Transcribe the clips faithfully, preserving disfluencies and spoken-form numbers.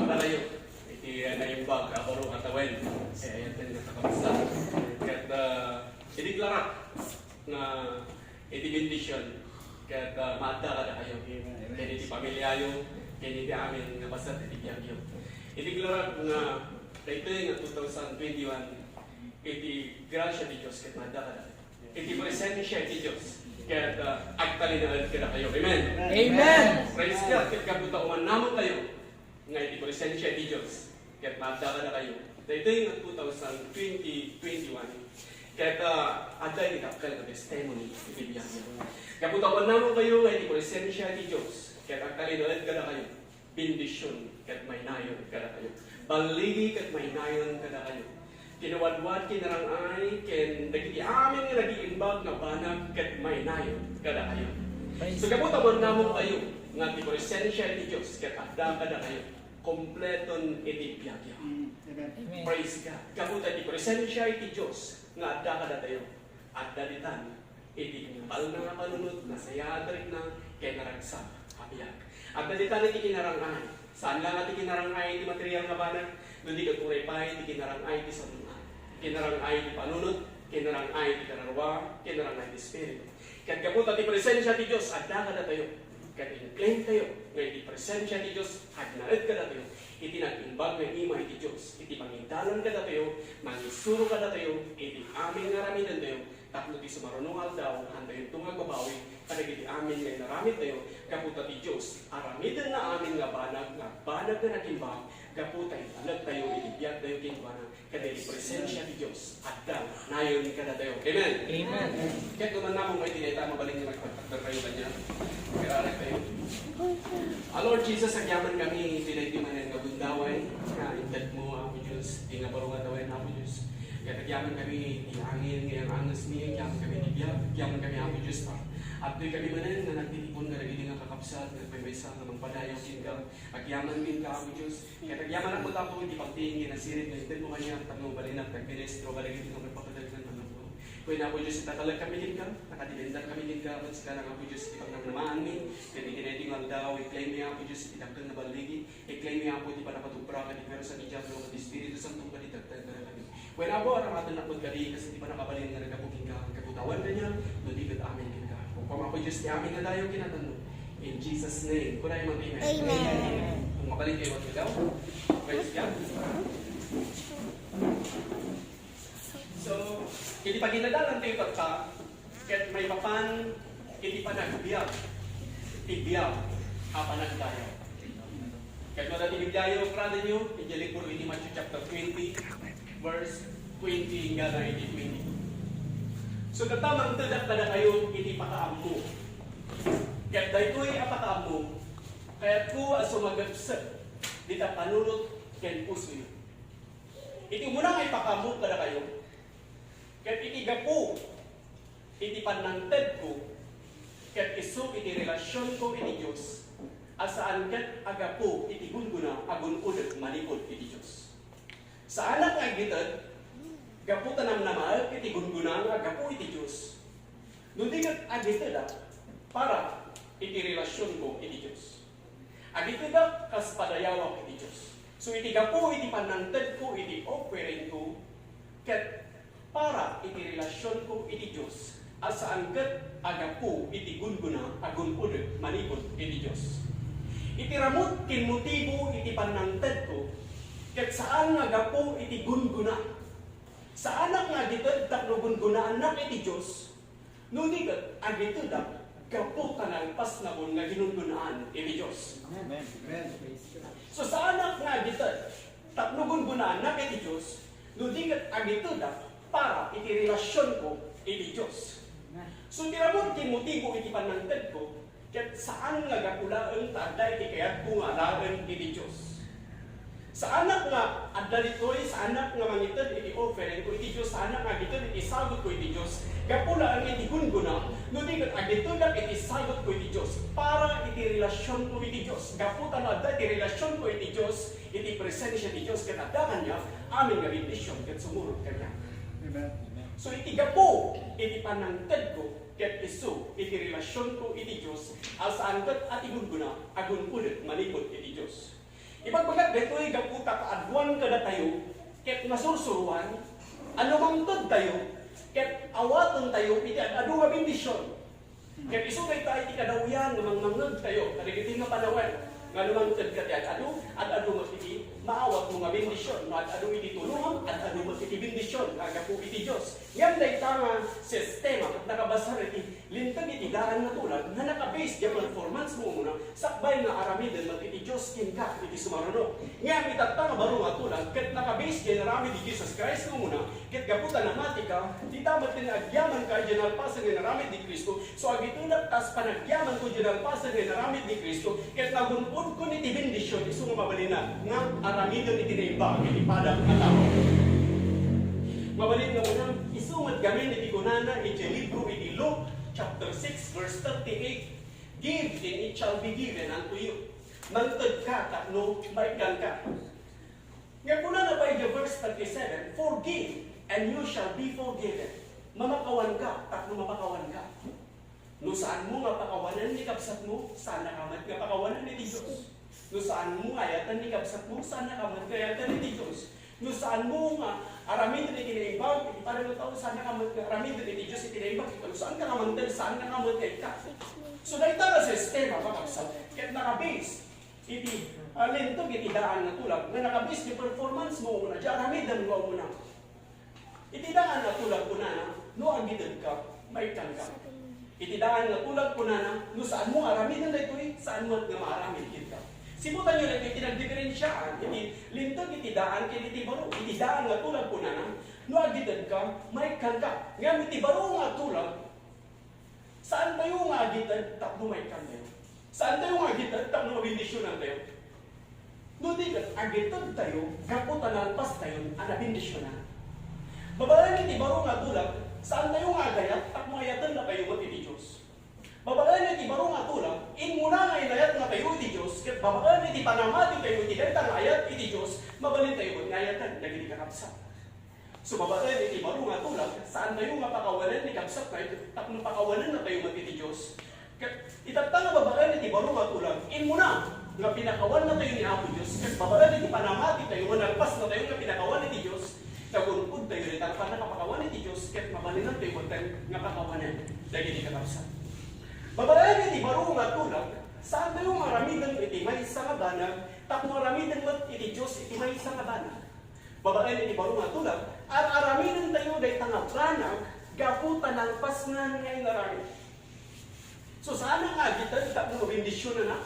Kanayo, iti naimbag a baro a tawen, eh, ayanten nga kakabsat. Ket, ah, idiklarak nga iti bendision, ket, ah, maadda kadakayo, ken iti pamiliayo, ken iti amin nga bassit iti biagyo. Idiklarak nga daytoy nga two thousand twenty-one, iti grasia ti Dios ket maadda kadakayo. Iti presensia ti Dios ket, ah, agtalinaed kadakayo. Amen. Amen. Praise God. Ket gapu ta umannamon kayo nga iti presensia ti Dios ket maadda kadakayo. Daytoy nga two thousand twenty, twenty-one, ket, ah, adda iti dakkel nga testimony iti biag. Gapu ta umannamon kayo nga iti presensia ti Dios ket agtalinaed kadakayo. Bendision ket mainayon kadakayo. Balligi ket mainayon kadakayo. Kinawadwad, kinarang-ay, ken dagiti amin nga nagiimbag nga banag ket mainayon kadakayo. Praise So, gapu ta umannamon kayo nga ti presensia ti Dios ket adda kadakayo, kompleton iti biagyo. Mm, amen. Amen. Praise God. Gapu ta ti presensia ti Dios nga adda kadatayo, adda ditan iti kalna nga panunot, nasayaat a rikna, ken naragsak a biag. Adda ditan iti kinarang-ay. Saan la nga ti kinarang-ay iti material nga banag, no di ket uray pay ti kinarang-ay ti sangoan. Kinarang-ay ti panunot, kinarang-ay ti kararua, kinarang-ay ti espiritu. Ket gapu ta ti presensia ti Dios adda kadatayo, ket in-claim tayo nga iti presensia ti Dios agnaed kadatayo, iti nag-imbag nga ima iti Dios, iti mangidalan kadatayo, mangisuro kadatayo, iti amin nga aramidentayo, tapno ti sumaruno nga aldaw, hantayon nga agbabawi kadagiti amin nga inaramidtayo, gapu ta ti Dios, aramidenna amin nga banag, nga banag nga nagimbag, gapu ta intalektayo iti biagtayo kenkuana, kadagiti presensia ti Dios, adda nayon kadatayo. Amen. Amen. Ket umannamon kayo, ti dayta mabalin nga nagpagtakder kayo kaniak. Kararag kayo. Ah, Lord Jesus, agyaman kami, ti dayta manen nga gundaway, nga inted mo, Apo Dios, ti nga baro nga tawen, Apo Dios. Ket agyaman kami, ti angin, nga yang anges mi, agyaman kami, ti biag, agyaman kami, Apo Dios, pa. Adtoy kami manen, nga nagtitipon, nga dagiti nga kakabsat, nga nagmaymaysa, nga mangpadayaw, kenka, agyaman kenka, Apo Dios. Ket agyaman, Apo, ta, Apo, iti pagtiing nga nasirib nga inted mo kaniak, tapno mabalin nga agministro kadagiti nga nagpakadagdan nga Apo. Wen, Apo Dios, itatalaw kami kenka, nakadepender kami kenka, ket sika lang, Apo Dios, iti pangnamnamaanmi, ket iti daytoy nga aldaw, i-claim mi, Apo Dios, iti dakkel nga balligi, i-claim mi, Apo, ti pannakatubra, ket ti puersa ti Diablo, ket ti Espiritu Santo, ket ti dakkel nga kami. Wen, Apo, aramatennak met kadi, kas iti pannakabalin nga naggapu kenka, ket kaputawan kaniak, no di ket amin kenka. Upam, Apo Dios, ti amin nga dayaw, kinatanno. In Jesus' name, kunay man, amen. Amen. Kung mabalin kayo, wag ikaw. Praise God. So, iti pagidadalan tayo tatta, ket maipapan iti panagbiag, ti biag a panagdayaw. Ket no adda ti Bibliayo, puradenyo, iti libro iti Matthew chapter twenty, verse twenty, inggana iti twenty-two. So, tatta, mangtedak kadakayo iti pakaammo. Ket daytoy a pakaammo, kayatko a sumagepsek dita panunot ken pusoyo. Iti umuna nga ipakaammo kadakayo, ket iti gapu iti pannangtedko, ket isu iti relasionko iti Dios, a saan ket a gapu iti gunggona a gun-odek manipud iti Dios. Saanak nga agited gapu ta namnamaek iti gunggona nga gapu iti Dios, no di ket agitedak para iti relasionko iti Dios. Agitedak kas padayawak iti Dios. So, iti gapu iti pannangtedko iti offeringko, ket para iti relasionko iti Dios, a saan ket a gapu iti gunggona a gun-odek manipud iti Dios. Iti ramut ken motibo iti pannangtedko, ket saan nga gapu iti gunggona. Saanak nga agited tapno gungonaannak iti Dios, no di ket agitedak gapu ta nalpasnakon nga ginunggonaan iti Dios. Amen. Amen. So, saanak nga agited tapno gungonaannak iti Dios, no di ket agitedak para iti relasionko iti Dios. So, ti ramut ken motibo iti pannangtedko, ket saan nga gapu laeng ta adda iti kayatko nga alaen iti Dios. Saanak nga adda ditoy, saanak nga mangited iti offeringko iti Dios, saanak nga agited iti sagutko iti Dios, gapu laeng iti gunggona, no di ket agitedak iti sagutko iti Dios, para iti relasionko iti Dios. Gapu ta no adda iti relasionko iti Dios, iti presensia ti Dios, ket adda kaniak amin nga bendision ket sumurot kaniak. Amen. So, iti gapu iti pannangtedko, ket isu iti relasionko iti Dios, a saan ket a ti gunggona a gun-odek manipud iti Dios. Ibagbaga daytoy gapu ta kaaduan kadatayo, ket masursuroan, a no mangtedtayo, ket awatentayo iti ad-adu nga bendision. Ket isu dayta iti kadawyan nga mangmangngegtayo kadagiti nga panawen, nga no mangtedka ti ad-adu, ad-adu met iti maawatmo nga bendision. No ad-adu iti tulongam, ad-adu met iti bendision nga gapu iti Dios. Ngem dayta nga sistema ket nakabasar iti Linteg iti daan nga tulag nga naka-base ti performance mo umuna, sakbay nga aramiden met iti Dios kenka iti sumaruno. Ngem itatta nga baro nga tulag ket naka-base ti inaramid ni Jesus Christ nga umuna, ket gapu ta namatika, dita met ti agyamanka iti nalpasen nga inaramid ni Cristo, so agitedak kas panagyamanko iti nalpasen nga inaramid ni Cristo, ket nagun-odkon iti bendision isu nga mabalin nga aramiden iti naimbag iti padam a tao. Mabalin nga unam, isu met gamin iti kunana iti libro iti Luke chapter six, verse thirty-eight, "Give, and it shall be given unto you." Mangtedka tapno maikkanka. Nga kunana pay iti verse thirty-seven, "Forgive, and you shall be forgiven." Mamakawanka tapno mapakawanka. No saanmo nga pakawanen ni kabsatmo, saannaka met nga pakawanen iti Dios. No saanmo nga ayaten ni kabsatmo, saannaka met nga ayaten iti Dios. No saanmo nga aramiden iti naimbag iti padam nga tao, saannaka met nga aramiden iti Dios iti naimbag. No saanka nga mangted, saannaka met nga ikkan. So, dayta nga sistema, kakabsat, ket naka-base iti, ah, linteg iti daan nga tulag, nga naka-base iti performance mo, umuna, iti aramidem nga umuna. Iti daan nga tulag kunana, no agitedka, maikkanka. Iti daan nga tulag kunana, no saanmo aramiden daytoy, saan met nga maaramid kenka. Sibutanyo daytoy ti nagdiferensiaan iti linteg iti daan ken iti baro. Iti daan nga tulag kunana, no agitedka, maikkanka. Ngem iti baro nga tulag, saantayo nga agited tapno maikkantayo. Saantayo nga agited tapno mabendisionantayo. No di ket, agitedtayo gapu ta nalpastayon a nabendisionan. Babaen iti baro nga tulag, saantayo nga agayat tapno ayatennatayo met iti Dios. Babaen iti baro nga tulag, immuna nga inayatnatayo iti Dios, ket babaen iti panamatitayo iti dayta nga ayat iti Dios, mabalintayo met nga ayaten dagiti kakabsat. So, babaen iti baro nga tulag, saantayo nga pakawanen ni kabsatna tapno pakawanennatayo met iti Dios. Ket itatta nga babaen iti baro nga tulag, immuna nga pinakawannatayo ni Apo Dios, ket babaen iti panamatitayo nga nalpasnatayo nga pinakawan iti Dios, nagun-odtayo dayta nga pannakapakawan iti Dios, ket mabalinantayo metten nga pakawanen dagiti kakabsat. Babaen iti baro nga tulag, saantayo nga aramiden iti maysa nga banag tapno aramiden met iti Dios iti maysa nga banag. Babaen iti baro nga tulag, ar-aramidentayo dayta nga banag gapu ta nalpasnan nga inaramid. So, saan nga agited tapno mabendisionanak?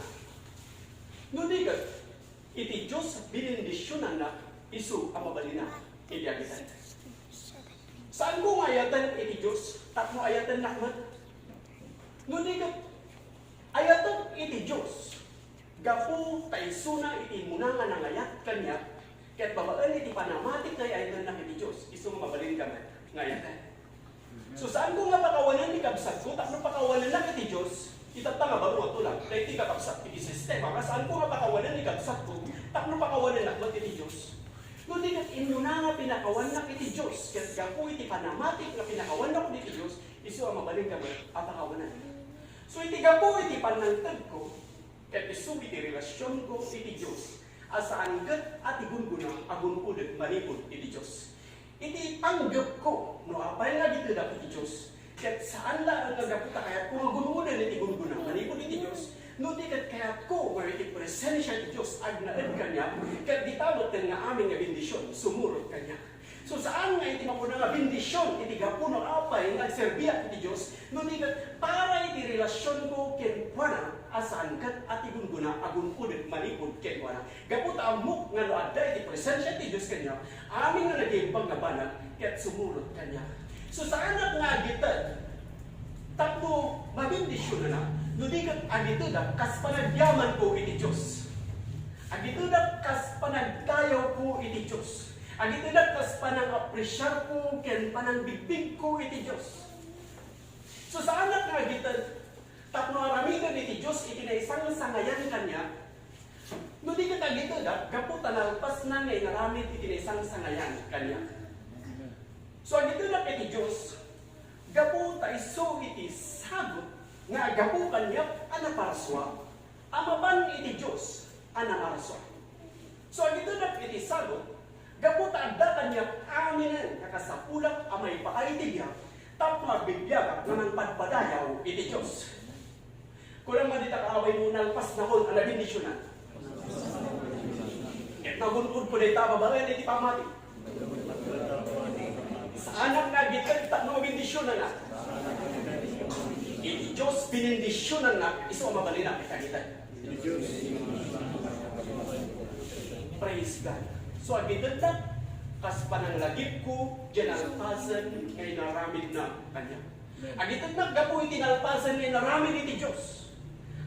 No di ket, iti Dios binendisionannak isu a mabalina iti agited. Saanko nga ayaten iti Dios tapno ayatennak met? No di ket, ayatek iti Dios gapu ta isuna iti immuna nga nangayat kaniak, ket babaen iti panamatik nga ayatennak iti Dios, isu nga mabalinka met nga ayaten. So, saanko nga pakawanen ni kabsatko tapno pakawanennak iti Dios? Itatta nga baro nga tulag, daytoy kakabsat, iti sistema nga saanko nga pakawanen ni kabsatko tapno pakawanennak met iti Dios. No di ket, immuna nga pinakawannak iti Dios, ket gapu iti panamatik nga pinakawannak iti Dios, isu a mabalinka met a pakawanen. So, iti gapu iti pannangtedko, ket isu iti relasionko iti Dios, a saan ket a ti gunggona a gun-odek manipud iti Dios. Iti panggepko, no apay nga agitedak iti Dios, ket saan laeng nga gapu ta kayatko nga gun-oden iti gunggona manipud iti Dios, no di ket kayatko nga iti presensia iti Dios agnaed kaniak, ket dita metten nga amin nga bendision sumurot kaniak. So, saan nga iti makuna nga bendision iti gapu no apay nga agserbiak iti Dios, no di ket para iti relasionko kenkuana a saan ket a ti gunggona a gun-odek manipud kenkuana. Gapu ta ammok nga no adda iti presensia ti Dios kaniak, amin nga nagaimbag nga banag ket sumurot kaniak. So, saanak nga agited tapno mabendisionanak, no di ket agitedak kas panagyamanko iti Dios. Agitedak kas panagdayawko iti Dios. Agitedak kas panang-apresiarko ken panangbigbigko iti Dios. So, saanak nga agited tapno aramiden iti Dios iti naisangsangayan kaniak, no di ket agitedak gapu ta nalpasna nga inaramid iti naisangsangayan kaniak. So, agitedak iti Dios gapu ta isu iti sagut nga aggapu kaniak a naparsua a mapan iti Dios a naparsua. So, agitednak iti sagut, gapu ta adda kaniak aminen a kasapulak a maipaay iti biag, tapno agbibiagak nga mangpadpadayaw iti Dios. Kulang man dita kaawaymo, nalpasnakon a nabendisionan. Ket nagun-odko dayta babaen iti pammati. Saanak nga agited tapno mabendisionannak. Iti Dios, binindisionannak, isu a mabalinak iti agited. Praise God. So, agitednak, kas pananglagipko, diay nalpasen nga inaramidna kaniak. Agitednak gapu iti nalpasen nga inaramid iti Dios.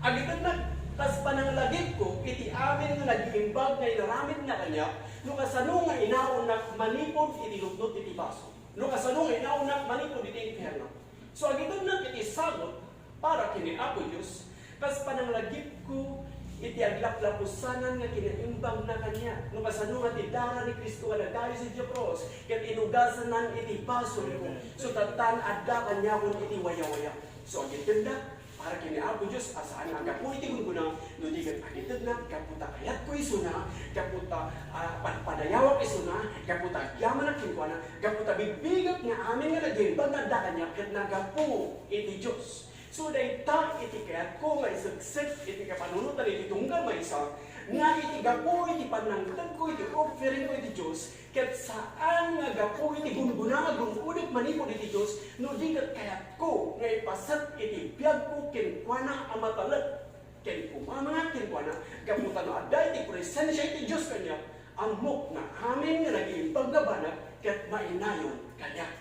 Agitednak kas pananglagipko iti amin nga nagiimbag nga inaramidna kaniak, no kasano nga inaonnak manipud iti lutnot iti baso. No kasano nga inaonnak manipud iti impierno. So, agitednak iti sagut para ken ni Apo Dios, kas pananglagipko iti aglaplapusanan nga kinaimbagna kaniak. No kasano nga ti dara ni Cristo nga nagayus iti krus, ket inugasanna iti basolko. So, tatta, adda kaniakon iti wayawaya. So, agitednak para ken ni Apo Dios a saan nga gapu iti gunggona, no di ket agitednak gapu ta kayatko isuna, gapu ta, ah, padpadayawak isuna, gapu ta agyamanak kenkuana, gapu ta bigbigek nga amin nga nagiimbag nga adda kaniak ket nagapu iti Dios. So, dayta iti kayatko nga iseksek iti kapanunotan iti tunggal maysa, nga iti gapu iti pannangtedko iti offeringko iti Dios, ket saan nga gapu iti gunggona nga gun-odek manipud iti Dios, no di ket kayatko nga ipaset iti biagko kenkuana a matalek ken pumamangak kenkuana, gapu ta no adda iti presensia iti Dios kaniak, ammok nga amin nga nagiimbag nga banag ket mainayon kaniak.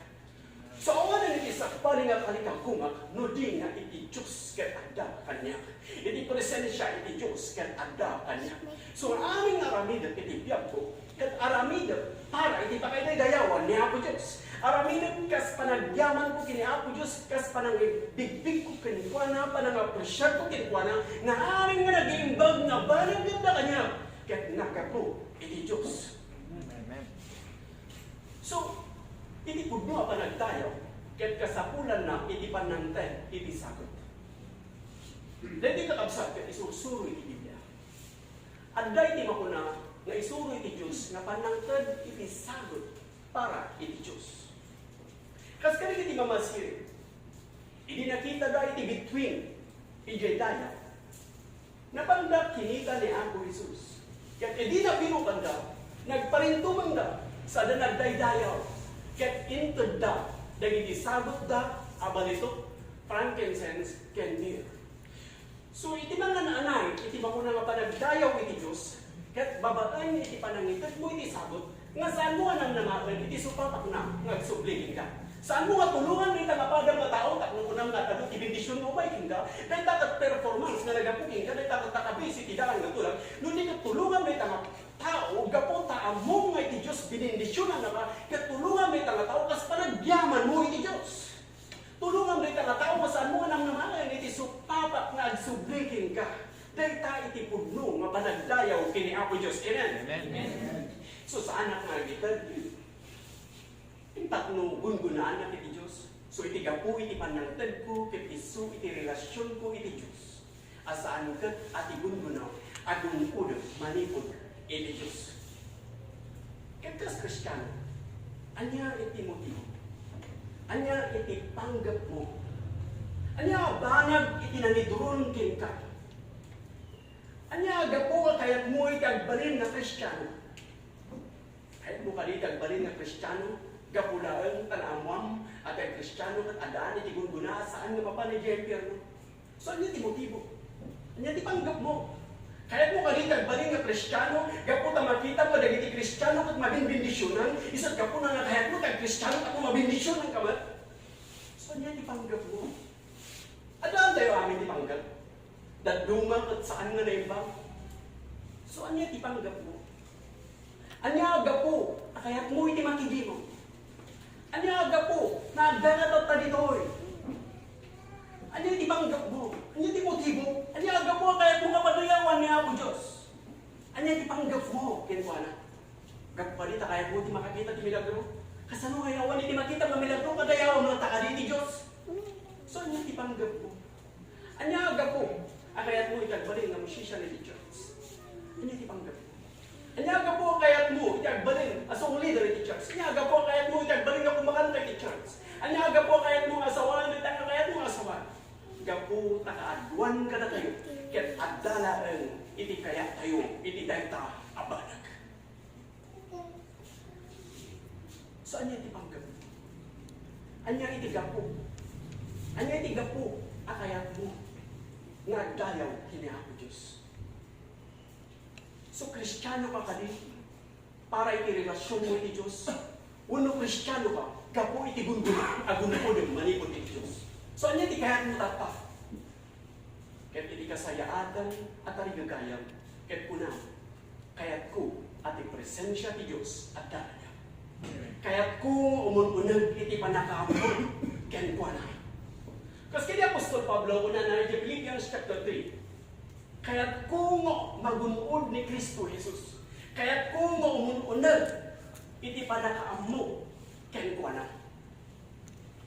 So, awanen iti sabali nga kalikangkungak no di nga iti Dios ket adda kaniak. Iti presensia iti Dios ket adda kaniak. So, amin nga aramidek iti biagko, ket aramidek para iti pakaidaydayawan ni Apo Dios. Aramidek kas panagyamanko ken ni Apo Dios, kas panangibigbigko kenkuana, panangapresiarko kenkuana, nga amin nga nagiimbag nga banag ket adda kaniak, ket nagapu iti Dios. Amen. So, iti pudno a panagdayaw, ket kasapulanna iti pannangted iti sagut. Daytoy, kakabsat, ket isursuro iti Biblia. Adda iti makuna nga isuro iti Dios nga pannangted iti sagut para iti Dios. Kas kadagiti mamasirin, idi nakitada iti between idiay dayag, napanda kinita ni Apo Jesus. Ket idi napirukanda, nagparintumengda, sada nagdaydayaw, ket intedda dagiti sagutda a balitok, frankincense, ken myrrh. So, iti mangan-anay iti makuna nga panagdayaw iti Dios, ket babaen iti panangitedmo iti sagut, nga saanmo nga namnamaen iti supapakna nga agsubli kenka. Saanmo nga tulongan dayta nga padam nga tao tapno kunam nga adu ti bendisionmo umay kenka, dayta ket performance nga nagapu kenka, dayta ket nakabase iti dalan nga tulag, no di ket tulongan dayta nga tao gapu ta ammom nga iti Dios binindisionannaka, ket tulongan dayta nga tao kas panagyamanmo iti Dios. Tulongam dayta nga tao nga saanmo nga namnamaen iti supapak nga agsubli kenka. Dayta iti pudno nga panagdayaw ken ni Apo Dios. Amen? Amen. So, saanak nga agited. Tapno gunggona-anak iti Dios. So, iti gapu iti pannangtedko ket isu iti relasionko iti Dios. A saan ket a ti gunggona a gun-odek manipud iti Dios. Ket kas Kristiano, ania iti motibo? Ania iti panggepmo? Ania a banag iti nangiduron kenka? Ania a gapu a kayatmo iti agbalin nga Kristiano? Kayatmo kadi ti agbalin nga Kristiano, gapu laeng ta naammoam a ti agkristiano ket addaan iti gunggona a saan nga mapan idiay impierno? So, ania ti motibo? Ania ti panggepmo? Kayatmo kadi ti agbalin nga Kristiano, gapu ta makitam nga dagiti Kristiano ket mabenbendisionan, isu ket gapuna nga kayatmo ti agkristiano tapno mabendisionanka met? So, ania ti panggepmo? Addaantayo amin ti panggep. Dadduma ket saan nga naimbag. So, ania ti panggepmo? Ania a gapu a kayatmo iti makidimo? Ania a gapu nga agdara tatta ditoy? Ania ti panggepmo? Ania ti motibo? Ania a gapu a kayatmo nga padayawan ni Apo Dios? Ania ti panggepmo kenkuana? Gapu kadi ta kayatmo ti makakita ti milagro? Kasano nga awan iti makita nga milagro, kadayawam latta kadi ti Dios? So, ania ti panggepmo? Ania a gapu a kayatmo iti agbalin nga musician iti church? Ania ti panggepmo? Ania Ania a gapu a kayatmo iti agbalin nga kumakanta iti church? Ania a gapu a kayatmo nga asawaen dayta nga kayatmo nga asawaen? Gapu ta kaaduan kadatayo, ket adda laeng iti kayat tayo iti dayta a banag. So, ania ti panggep? Ania iti gapu? Ania iti gapu a kayatmo nga agdayaw ken ni Apo Dios? So, Kristiano ka kadi para iti relasionmo iti Dios? Wenno Kristiano ka gapu iti gungguna a gun-odem manipud iti Dios? So, ania ti kayatmo tatta? Ket iti kasayaatan a tarigagayam, ket kunam, kayatko a ti presensia ti Dios adda aya. Kayatko nga umun-uneg iti pannakaammo kenkuana. Kas ken ni Apostol Pablo, kunana iti Philippians chapter three, "Kayatko nga magun-od ni Cristo Jesus. Kayatko nga umun-uneg iti pannakaammo kenkuana."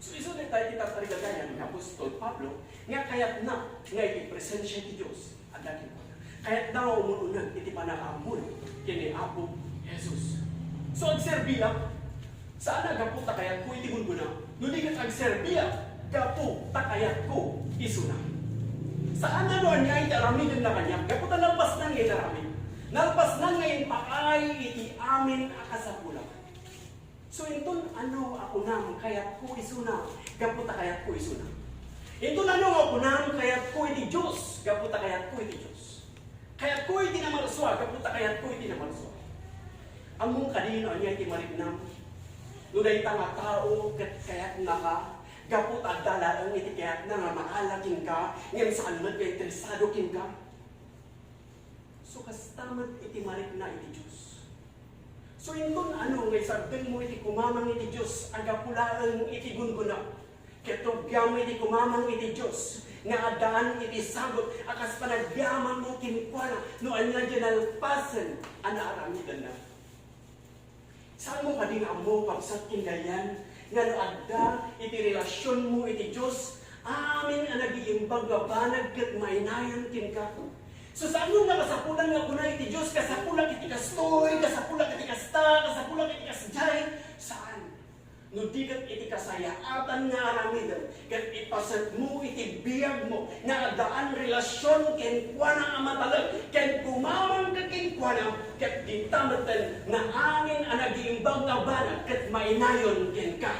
So, isu dayta iti tarigagayam ni Apostol Pablo nga kayatna nga iti presensia ti Dios adda kenkuana. Kayatna nga umun-uneg iti pannakaammo ken ni Apo Jesus. So, agserbiak, saan a gapu ta kayatko iti gungguna, no di ket agserbiak gapu ta kayatko isuna. Saan a no ania iti aramidenna kaniak, gapu ta nalpasnan nga inaramid. Nalpasnan nga impakaay iti amin a kasapulan. So, inton ano a kunam, kayatko isuna, gapu ta kayatko isuna. Inton ano nga kunam, kayatko iti Dios, gapu ta kayatko iti Dios. Kayatko iti namarsua, gapu ta kayatko iti namarsua. Ammom kadi no ania iti mariknam? No dayta nga tao ket kayatnaka, gapu ta adda laeng iti kayatna nga maala kenka, ngem saan met nga interesado kenka. So, kasta met iti marikna iti Dios. So, inton ano nga isardengmo iti kumamang iti Dios a gapu laeng iti gungguna, ket rugiam iti kumamang iti Dios nga addaan iti sagut a kas panagyamanmo kenkuana no ania diay nalpasen a naaramidenna. Saanmo kadi nga ammo, kabsat, ken gayam, nga no adda iti relasionmo iti Dios, amin a nagiimbag nga banag ket mainayon kenka. So, saanmo nga kasapulan nga kuna iti Dios, "Kasapulak iti kastoy, kasapulak iti kasta, kasapulak iti kasdiay." Saan. No di ket iti kasayaatan nga aramidem, ket ipasekmo iti biagmo nga addaan relasion kenkuana a matalek, ken kumamangka kenkuana, ket dinta metten nga amin a nagiimbag nga banag ket mainayon kenka.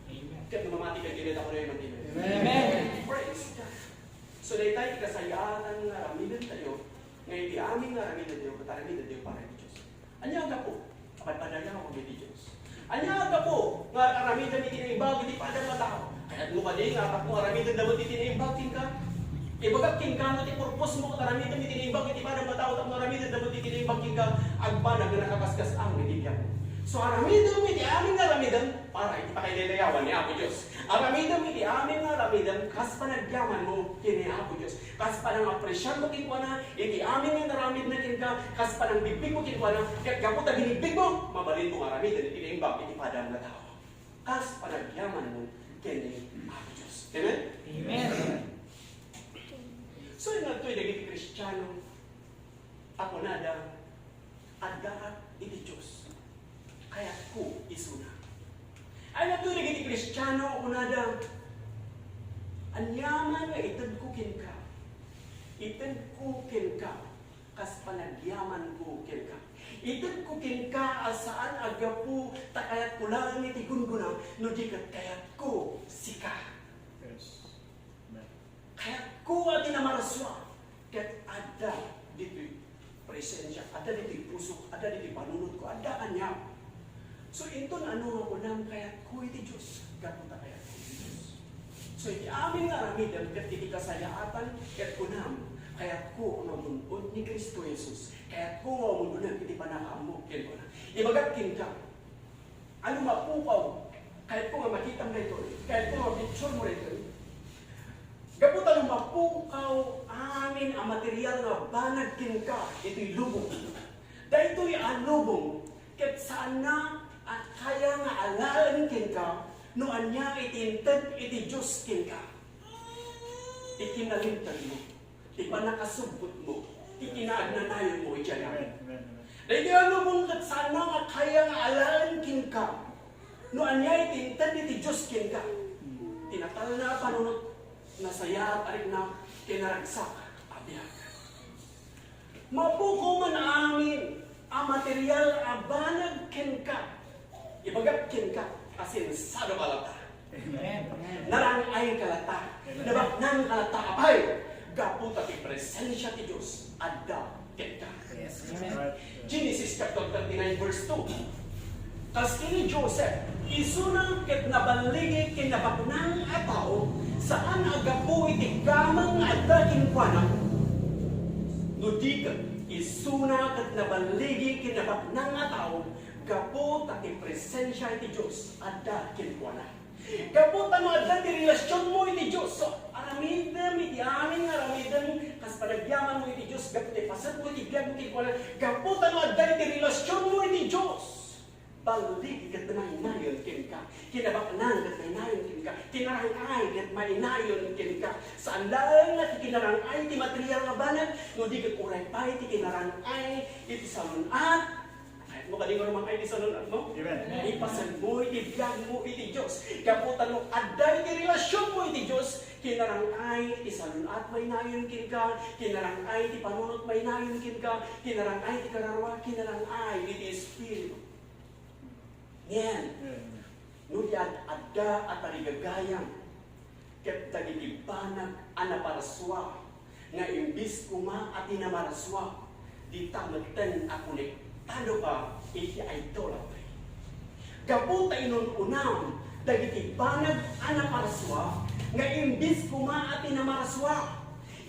Amen. Ket no mamatika, ket dita kuno, amen. Amen. Praise God. So, dayta iti kasayaatan nga aramidentayo, nga iti amin nga aramidentayo, ket aramidentayo para iti Dios. Ania a gapu? Padpadayawam iti Dios. Ania a gapu nga aramidem iti naimbag iti padam a tao? Kayatmo kadi nga tapno aramidenda met iti naimbag kenka? Ibagak kenka no ti purposmo ket aramidem iti naimbag iti padam a tao tapno aramidenda met iti naimbag kenka, agbanag nga nakakaskas-an iti biagmo. So, aramidem iti amin nga aramidem para iti pakailaylayawan ni Apo Dios. Aramidem iti amin nga aramidem kas panagyamanmo ken ni Apo Dios. Kas panangapresiarmo kenkuana, iti amin nga inaramidna kenka, kas panangbigbigmo kenkuana, ket gapu ta binigbigmo, mabalinmo nga aramiden iti naimbag iti padam nga tao. Kas panagyamanmo ken ni Apo Dios. Amen? Amen. So, inadtoy dagiti Kristiano a kunada, "Addaak iti Dios. Kayatko isuna." Ay, inadtoy dagiti Kristiano a kunada, "Aniaman nga itedko kenka, itedko kenka kas panagyamanko kenka. Itedko kenka a saan a gapu ta kayatko laeng iti gunggona, no di ket kayatko sika." Yes. Amen. Kayatko a ti namarsua, ket adda ditoy presensia, adda ditoy pusok, adda ditoy panunotko, adda kaniak. So, inton ano nga kunam, kayatko iti Dios, gapu ta kayatko iti Dios. So, iti amin nga aramidem ket iti kasayaatan, ket kunam, kayatko a magun-od ni Cristo Jesus, kayatko nga umun-uneg iti pannakaammo kenkuana. Ibagak kenka, Ano, mapukaw? Kayatko nga makitam daytoy. Kayatko nga picture mo daytoy. Gapu ta no mapukaw amin a material nga banag kenka itoy lubong. Daytoy a lubong, ket saanna a kaya nga alaen kenka no ania iti inted iti Dios kenka. Ti kinalinteg mo. Ti pannakasubbotmo, ti kinaagnanayonmo idiay amin. Amen, amen, amen. Daytoy a lubong ket saanna nga kaya nga alaen kenka No ania iti inted iti Dios kenka, ti natalna a panunot, nasayaat a rikna, ken naragsak a biag. Mapuko man amin a material a banag kenka, ibagak kenka a sensado ka latta. Amen. Narang-ay ka latta. Amen. Nabaknang ka latta, apay, gapu ta ti presensia ti Dios adda kenka. Yes. Amen. Genesis chapter thirty-nine, verse two. Kas ken ni Joseph, isuna ket naballigi ken nabaknang a tao, saan a gapu iti gameng nga adda kenkuana. No di ket, isuna ket naballigi ken nabaknang a tao, gapu ta ti presensia iti Dios adda kenkuana. Gapu ta no adda ti relasionmo iti Dios, so, aramidem iti amin nga aramidem, kas panagyamanmo iti Dios, gapu ti pasetmo iti biagmo kenkuana, gapu ta no adda iti relasionmo iti Dios, balligi ket mainayon kenka, kinabaknang ket mainayon kenka, kinarang-ay ket mainayon kenka. Saan laeng nga ti kinarang-ay ti material nga banag, no di ket uray pay ti kinarang-ay iti salun-at, Kayatmo kadi nga rumang-ay ti salun-atmo? Amen. Ipasenmo iti biagmo iti Dios. Gapu ta no adda iti relasionmo iti Dios, kinarang-ay iti salun-at mainayon kenka, kinarang-ay iti panunot mainayon kenka, kinarang-ay iti kararua, kinarang-ay iti espiritu. Ngem, Amen. No di ad-, adda a tarigagayam ket dagiti banag a naparsua nga imbis koma a ti namarsua, dita metten a konektado ka iti idolatry. Gapu ta inun-unam dagiti banag a naparsua nga imbis koma a ti namarsua,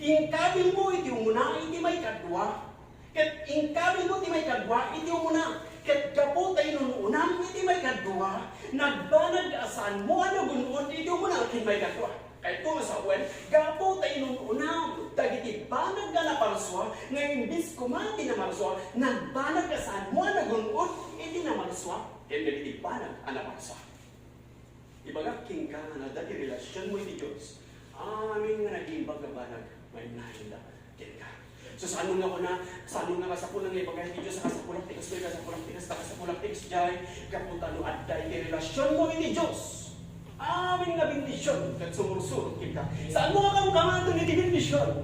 inkabelmo iti umuna iti maikadua, Ket inkabelmo ti maikadua iti umuna, ket gapu ta inun-unam iti maikadua, nagbanag a saanmo a nagun-od iti umuna ken maikadua. Kayatko nga sawen, gapu ta inun-unam dagiti banag nga naparsua, nga imbis koma ti namarsua, nagbanag a saanmo a nagun-od iti namarsua ken dagiti banag a naparsua. Ibagak kenka nga no adda ti relasionmo iti Dios, amin nga nagimbag nga banag, mainayon da kenka. So, saan mo nga kuna, saan mo nga kasapulan nga ibaga iti Dios a kasapulak ti kastoy, kasapulak ti kasta, kasapulak ti kasdiay, gapu ta no adda iti relasionmo iti Dios, amin nga bendision ket sumursurot kenka. Saan mo nga kamkamatan iti bendision?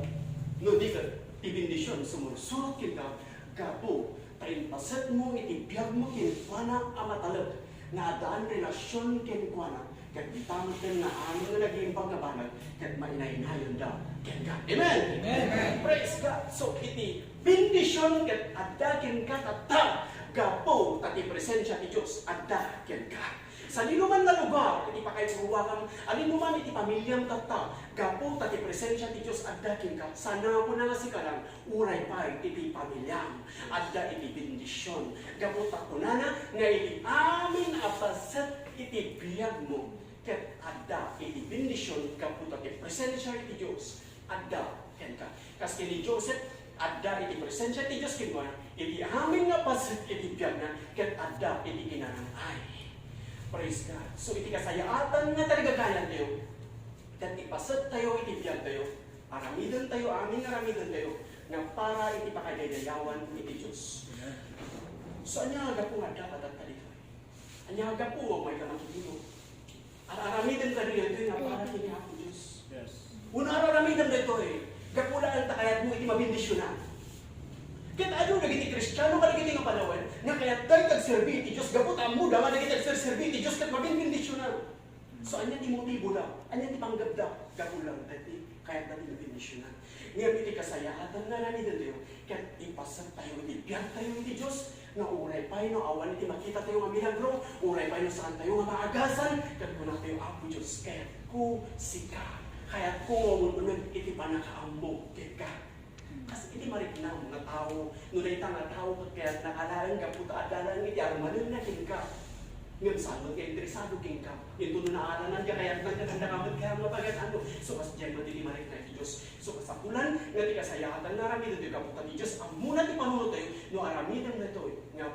No di ket ti bendision sumursurot kenka, gapu ta impasetmo iti biagmo kenkuana a matalek nga addaan relasion kenkuana, ket dita metten nga amin nga nagimbag nga banag, ket mainaynayonda kenka. Amen! Amen. Praise God! So, iti bendision ket adda kenka tatta, gapu ta ti presensia ti Dios adda kenka. Sadinoman nga lugar iti pakaipuruarem, adinoman iti pamiliam tatta, gapu ta ti presensia ti Dios adda kenka, sana kuna nga sika lang, uray pay iti pamiliam, adda iti bendision. Gapu ta kunana nga iti amin a paset iti biagmo, ket adda iti bendision gapu ta ti presensia iti Dios adda kenka. Kas ken ni Joseph, adda iti presensia ti Dios kenkuana, iti amin nga paset iti biagna, ket adda iti kinarang-ay. Praise God. So, iti kasayaatan nga tarigagayantayo, ket ipasettayo iti biagtayo, aramidentayo, amin nga aramidentayo, nga para iti pakadaydayawan iti Dios. So, ania nga gapu nga adda kadatta ditoy? Ania nga gapu nga umay ka makilino? Ar-aramiden kadi daytoy nga para ken ni Apo Dios. Yes. Wenno ar-aramidem daytoy, gapu laeng ta kayatmo iti mabendisionan. Ket adu dagiti Kristiano kadagiti nga panawen nga kayatda iti agserbi iti Dios, gapu ta ammoda nga dagiti agserserbi iti Dios ket mabenbendisionan. So, ania ti motiboda? Ania ti panggepda? Gapu laeng ta iti kayatda ti mabendisionan. Ngem iti kasayaatan nga aramidentayo, ket ipasettayo iti biagtayo iti Dios, nga uray pay no awan iti makitatayo nga milagro, uray pay no saantayo nga maagasan, ket kunatayo, "Apo Dios, kayatko sika. Kayatko nga umun-uneg iti pannakaammo kenka." Kas iti mariknam nga tao, no dayta nga tao ket kayatna ka laeng gapu ta adda laeng iti armanenna kenka. Ngem saan met nga interesado kenka. Inton no naaranan nga kayatna, ket adda ka met kayat nga pagan-ano. So, kasdiay met iti marikna iti Dios. So, kasapulan nga ti kasayaatan nga aramiden ti gapu ta ti Dios, ammona ti panunottayo, no aramiden daytoy nga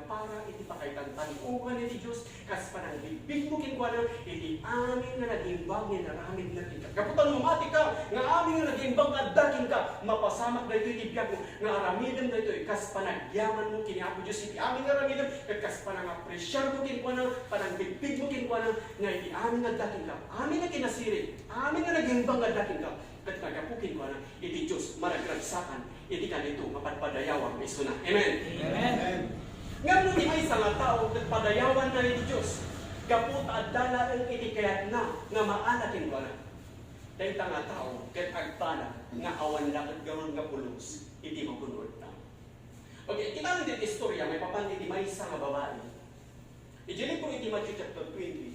iti pakaitan-tan-okan iti Dios, kas panangbigbigmo kenkuana iti amin nga nag-imbag nga inaramidna kenka. Gapu ta no mamati ka nga amin nga nag-imbag nga adda kenka, mapasamak daytoy iti biagmo nga aramidem daytoy kas panagyamanmo ken ni Apo Dios iti amin nga aramidem, ket kas panangapresiarmo kenkuana, panangbigbigmo kenkuana, nga iti amin nga adda kenka, amin nga kinasirib, amin nga nag-imbag nga adda kenka, ket nagapu kenkuana iti Dios, maragragsakan iti kanito nga padpadayawam isuna. Amen. Amen. Ngem no ti maysa nga tao ket padayawanna iti Dios gapu ta adda laeng iti kayatna nga maala kenkuana, dayta nga tao ket agbanag nga awan la ket garud nga pulos iti magun-odna. Okay, kita ti istorya maipapan iti maysa nga babai. Iti libro iti Matthew chapter twenty,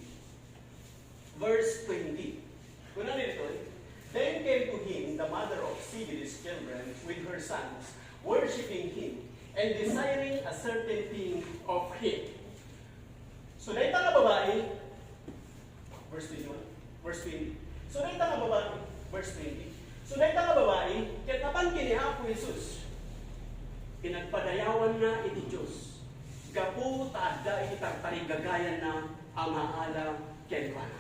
verse twenty. Kuna ditoy, "Then came to him the mother of Zebedee's children with her sons, worshiping him, and desiring a certain thing of him." So, dayta nga babai, verse twenty-one, verse twenty. So, dayta nga babai, verse twenty. So, dayta nga babai, ket napan ken ni Apo Jesus, pinagpadayawanna iti Dios gapu ta adda iti tartarigagayanna a maala kenkuana.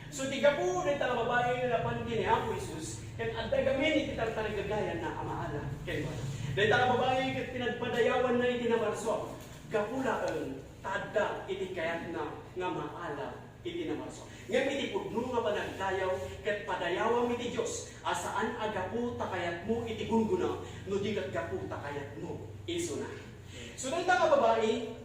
So, ti gapu dayta nga babai nga napan ken ni Apo Jesus, ket adda gamin iti tartarigagayanna a maala kenkuana. Dayta nga babai ket pinagpadayawanna iti namarsua gapu laeng ta adda iti kayatna nga maala iti namarsua. Ngem iti pudno nga panagdayaw, ket padayawam iti Dios a saan a gapu ta kayatmo iti gunggona, no di ket gapu ta kayatmo isuna. So, dayta nga babai,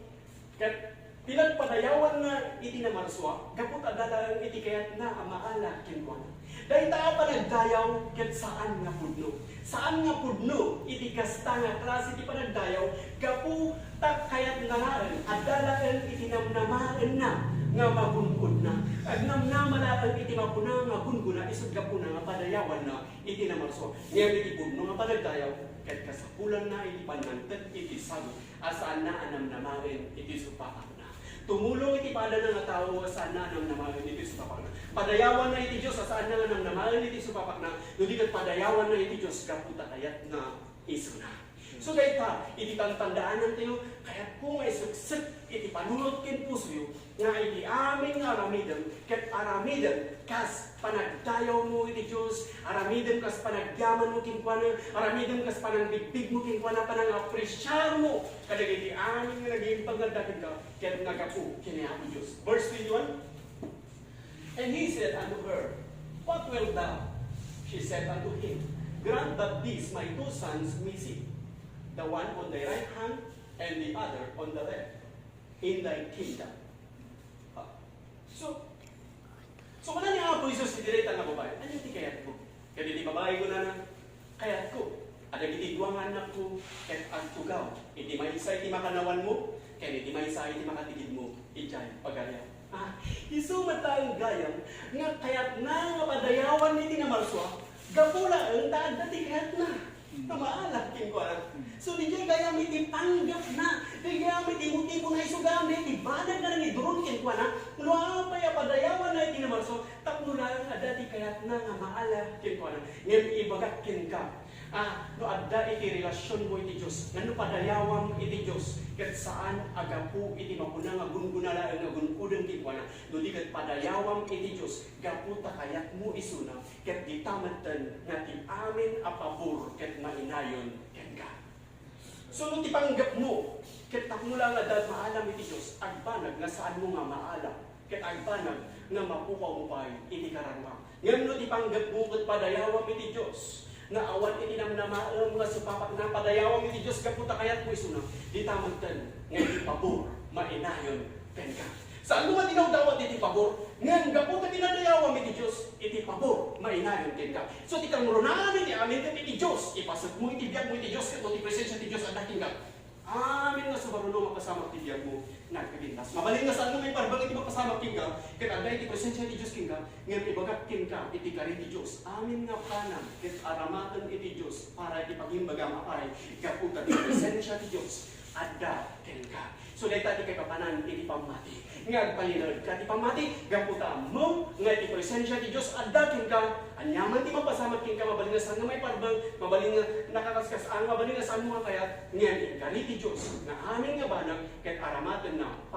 ket pinagpadayawanna iti namarsua, gapu ta adda laeng iti kayatna a maala kenkuana. Dayta a panagdayaw ket saan nga pudno. Saan nga pudno iti kasta nga klase ti panagdayaw gapu ta kayatna laeng, adda laeng iti namnamaenna nga magun-odna. Agnamnama laeng iti makuna nga gunggona, isu ti gapuna nga padayawanna iti namarsua. Ngem iti pudno nga panagdayaw, ket kasapulanna iti pannangted iti sagut a saanna a namnamaen iti supapakna. Tumulong iti padana nga tao a saanna a namnamaen iti supapakna. Padayawanna iti Dios a saanna nga namnamaen iti supapakna, no di ket padayawanna iti Dios gapu ta kayatna isuna. So, dayta, iti tantandaanantayo, kayatko nga isuksek iti panunot ken pusoyo, nga iti amin nga aramidem, ket aramidem kas panagdayawmo iti Dios, aramidem kas panagyamanmo kenkuana, aramidem kas panangbigbigmo kenkuana, panangapresiarmo kadagiti amin nga nag-iimbag nga adda kenka, ket nagapu ken ni Apo Dios. Verse twenty-one, "And he said unto her, What wilt thou? She said unto him, Grant that these my two sons may sit, the one on thy right hand, and the other on the left, in thy kingdom." Ah. So, so, kuna ni Apo Jesus iti dayta nga babai, "Ania ti kayatmo?" Ket iti babai kunana, "Kayatko a dagiti dua nga annakko ket agtugaw, iti maysa iti makanawanmo, ken iti maysa iti makatigidmo idiay Pagarian." Ah, isu met laeng gayam nga kayatna nga padayawan iti namarsua, gapu laeng ta adda ti kayatna. Nga maala kenkuana. So, diay gayam iti panggepna, diay gayam iti motibona, isu gayam iti banag nga nangiduron kenkuana, no apay a padayawanna iti namarsua, tapno laeng adda ti kayatna nga maala kenkuana. Ngem ibagak kenka, ah, no adda iti relasionmo iti Dios, nga no padayawam iti Dios, ket saan a gapu iti makuna nga gunggona laeng nga gun-odem kenkuana, no di ket padayawam iti Dios, gapu ta kayatmo isuna, ket dita metten nga ti amin a pabor ket mainayon kenka. So, no ti panggepmo ket tapno la nga adda maalam iti Dios, agbanag nga saanmo nga maalam ket agbanag nga mapukawmo pay iti kararua. Ngem no ti panggepmo ket padayawam iti Dios, nga awan iti namnamaem nga supapakna, padayawam iti Dios gapu ta kayatmo isuna, dita metten nga iti pabor mainayon kenka. Saanmo nga dinawdawat iti pabor, ngem gapu ta pinadayawam iti Dios, iti pabor mainayon kenka. So, ti kangrunaan iti amin ket iti Dios, ipasekmo iti biagmo iti Dios, ket no ti presensia ti Dios adda kenka, amin nga sumaruno mapasamak ti biagmo nga agpipintas. Mabalin nga saanmo nga iparbeng iti mapasamak kenka, ket adda iti presensia ti Dios kenka, ngem ibagak kenka iti kari ti Dios, amin nga banag ket aramaten iti Dios para iti pagimbagam a pay, gapu ta ti presensia ti Dios adda kenka. So, dayta ti kaipapanan iti pammati. Nga agpalinaedka ti pammati, gapu ta ammom nga iti presensia ti Dios adda kenka, ania man ti mapasamak kenka, mabalin nga saan nga maiparbeng, mabalin nga nakakaskas-an, mabalin nga saanmo nga kayat, ngem inkari ti Dios nga amin nga banag ket aram-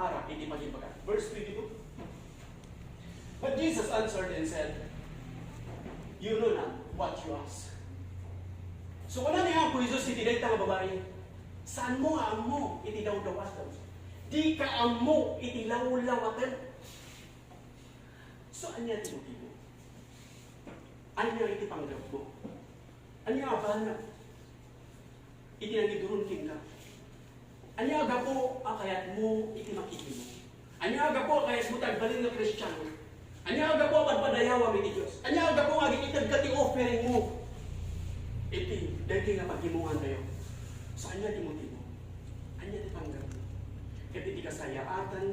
Para iti pagimbaga. Verse twenty-two. But Jesus answered and said, "You know not what you ask." So, kuna ni Apo Jesus iti dayta nga babai, "Saanmo nga ammo iti dawdawatem? Dika ammo iti lawlawateng." So, ania ti motibo? Ania iti panggepmo? Ania a banag iti nangiduron kenka? Ania a gapu a kayatmo iti makitimo? Ania a gapu a kayatmo ti agbalin nga Kristiano? Ania a gapu a padpadayawam iti Dios? Ania a gapu nga agitedka ti offeringmo iti daytoy nga paggimongantayo? So, ania ti motibo? Ania ti panggepmo? Ket iti kasayaatan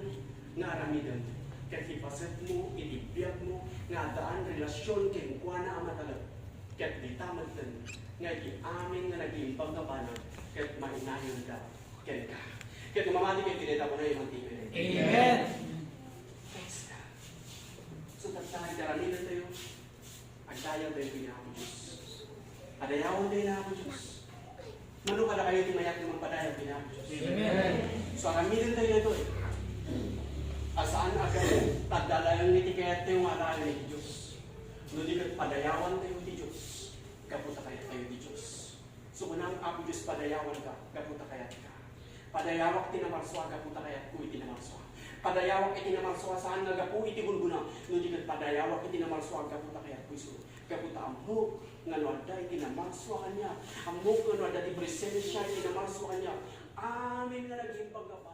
nga aramidem, ket ipasetmo iti biagmo nga addaan relasyon kenkuana a matalek, ket dita metten nga iti amin nga nagiimbag nga banag, ket mainayonda kenka. Ket no mamati kayo iti dayta, kunayo man ti amen. Amen. Praise God. So, tatta, iti aramidentayo, agdayawtayo ken ni Apo Dios. Padayawantayo ni Apo Dios. Mano kadakayo ti mayat nga mangpadayaw ken ni Apo Dios. Amen. So, aramidentayo daytoy. A saan a gapu ta adda laeng iti kayattayo nga adayaw iti Dios. No di ket padayawantayo ti Dios, gapu ta kayattayo ti Dios. So, kunam, Apo Dios, padayawanka, gapu ta kayatka. Padayawak ti namarsua, gapu ta kayatko iti namarsua. Padayawak iti namarsua, saan nga gapu iti gunggona, no di ket padayawak iti namarsua, gapu ta kayatko isu. Gapu ta ammok nga no adda iti namarsua kaniak, ammok nga no adda ti presensia iti namarsua kaniak, amin nga nagiimbag nga